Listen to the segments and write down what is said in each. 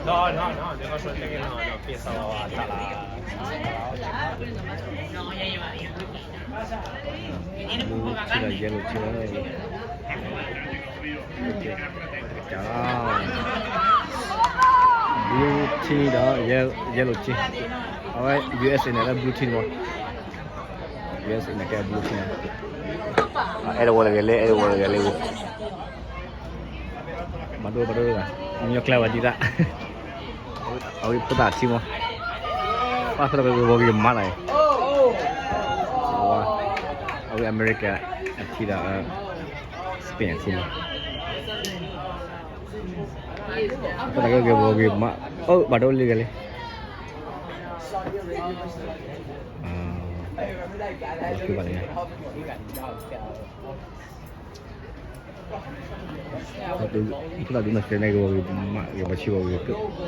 ထံၣ်ဒီး yellow ထံၣ်လီၤ, blue ထံၣ်ဒီး yellow ထံၣ်, အဝဲ U S A န့ၣ်လၢ blue ထံၣ်မး, U S A န့ၣ်ကဲ blue ထံၣ်, အဲၣ်ဒိးဝဲလၢဂဲၤလၢ အဲၣ်ဒိးဝဲလၢဂဲၤလၢဂ့ၤ ဘၣ်ဒိဘၣ်ဒိ, မညီကျဲဝဲဒ်သး, အဝဲဖိသၣ်ထံမး, ပၢ်ဖိသၣ်ကဂီၤဂ့ၤမးလီၤ, အဝဲအမဲရကၤအထံဒီး Spain အထံမး, ဖိသၣ်ကဂီၤဂ့ၤမး, အိၣ်ဘၣ်ဒိလံဂၤလံ, ဘၣ်လံ ဖိသၣ်ဒုးနဲၣ်ကျဲန့ၣ် ဂီၤဂ့ၤမးဂ့ၤဘၣ်ဆံဂီၤဂ့ၤကၢၣ်,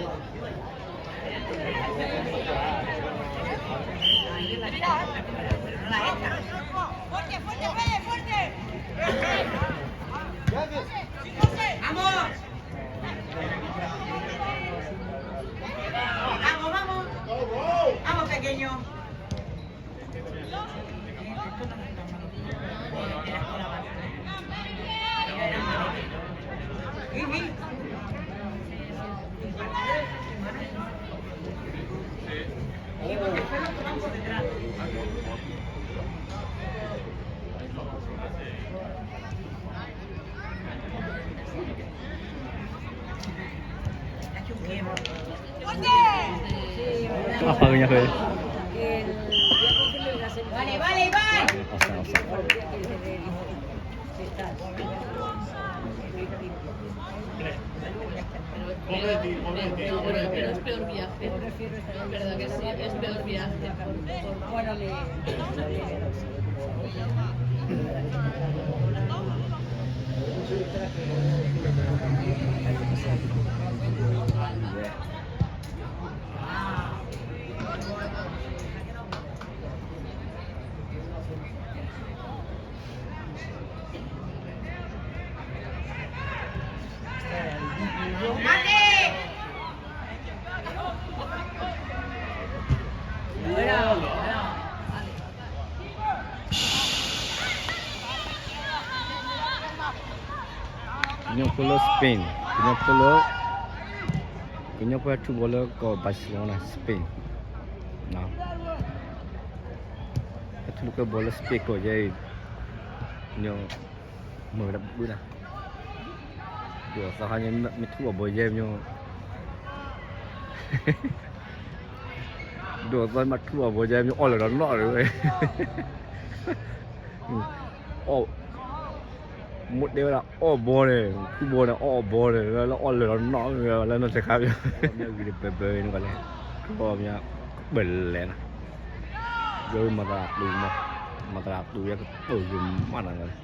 ကညီဖိလၢ Spain, ကညီဖိလၢ ကညီဖိဟဲထူၣ်ဘီလၢကီၢ် Barcelona Spain, ဟဲထူၣ်လၢကီၢ်ဘီလၢ Spain ကီၢ်ယဲအံၤ, ညီ မ့ၢ်ဝဲဒၣ်ဘုဒၣ်, ဒိၣ်အသီခါန့ၣ် မ့ၢ်ထူၣ်အီၣ်ဘီယဲမညီ, ဒိၣ်အသီမ့ၢ်ထူၣ်အီၣ်ဘီယဲမညီ အီၣ်လၢၤဒီးနီၣ်လၢၤဝဲ, အီၣ် မိၢ်တဲဝဲဒၣ်အီၣ်ဘီန့ၣ် ထူၣ်ဘီန့ၣ် အီၣ်အီၣ်ဘီန့ၣ် လၢအီၣ်လၢၤဒီးနီၣ်လၢၤဝဲလၢနီၢ်ဆဲးခါ, မ့ၢ်ဂ့ၤတပၢၤပၢၤန့ၣ်ကီးလဲၣ်, ကီၢ်မ့ၢ်ပလဲၤနၤ, ယမၤသရၣ်တူမး, မၤသရၣ်တူယကတိၤယမးနၤလီ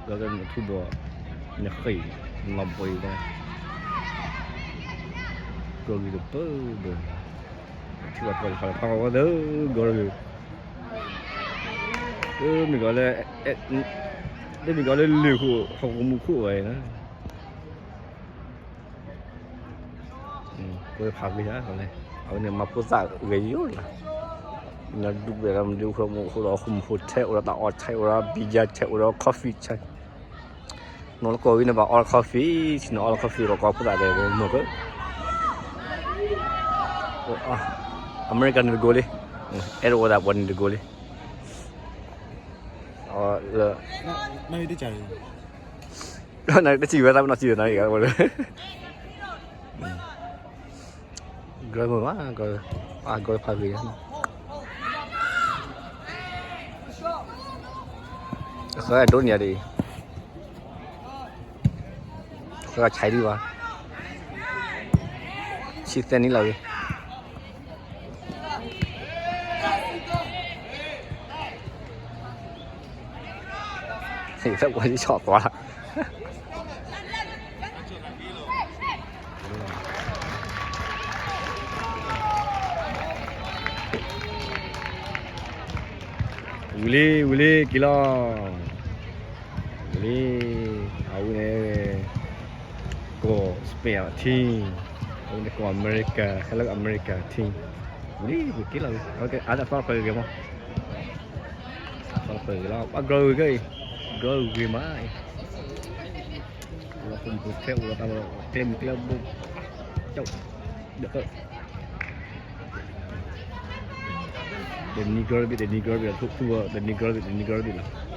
ၤ, ဒီးနထူၣ်ဘီ နဃ့ၢ် နီၢ်ဘီအံၤ ကီၢ်ဂ့ၤတပၢၢ်ဘၢၣ်, ထံၣ်ဘၣ်ကီၢ်တခါလၢဖးဝဲသၢဂီၤတဂ့ၤ, မ့ၢ်ကီးလၢ တမ့ၢ်ကီးလၢလ့ၢ်ခိၣ် ဟီၣ်ခိၣ်မူခိၣ်ဝဲအံၤ, ကဖးဂ့ၤ, အဝဲန့ၣ်မၤဖိသၣ်ဂ့ၤယိာ်လီၤ, နဒူၣ်ဘဲၣ်လၢမဒုးဃိမူခိၣ်ဒီး ဟိၣ်မူခိၣ်ထဲအိၣ်ဒီးတၢ်အီၣ်ထဲအိၣ်ဒီး ဘံယါထဲအိၣ်ဒီး coffee ထဲ နီၢ်လၢကီၢ်ဝံၤန့ၣ် ဘၣ်အီ coffee, ထံၣ်နီၢ်အီ coffee ဒီးကီၢ်ဖိသၣ်တဲဝဲမ့ၢ်ကၢ, အမဲရကၤန့ၣ်တကိးလံ, အဲၣ်ဒိးဝဲဒၣ်ပှၤန့ၣ်တကိးလံ, လၢ နတထံၣ်ဝဲသးပနီၢ်ထံၣ်ဒီးနၤဂၤဝဲလၢ ကရၢမိၢ်ဘၣ်, အကီဖးဂ့ၤ, အဃၢဒိးန့ၢ်ယၤဒ်အံၤ, အဃၢဆဲးဒံးဘၣ်, ဆံသဲနံၣ်လီၤဂ့ၤ ဟ့ၣ်ဖဲပှၤယဆီၣ်သွါလီၤ, ဝံၤလံ ဝံၤလံ က့ၤလီၤ, ဝံၤလံ, အဝဲန့ၣ် ကီၢ် Spain မ့ၢ်အထံ, အဝဲန့ၣ်ကိးအမဲရကၤ, ခဲလၢာ်အမဲရကၤထံ, ဝံၤလံ ဝံၤက့ၤလီၤဝံၤ, အဝဲအါဒၣ်သီလီၤပှဲၤဂ့ၤမး, သီလီၤပှဲၤဂ့ၤလီၤ, ပှၤကရၢဂ့ၤက့ၤ, ကရၢဂ့ၤမး, လီၤပှဲၤမုၢ်ကျဲအိၣ်လီၤတၢ်လီၤ, ကျဲမုၢ်ကျဲဘိ, ကၠီ, ဒီး the Negro ဘ့ၣ်, the Negro ဘ့ၣ်လီၤ, ထူၣ်ထူၣ် the Negro ဘ့ၣ်, the Negro ဘ့ၣ်လီၤ.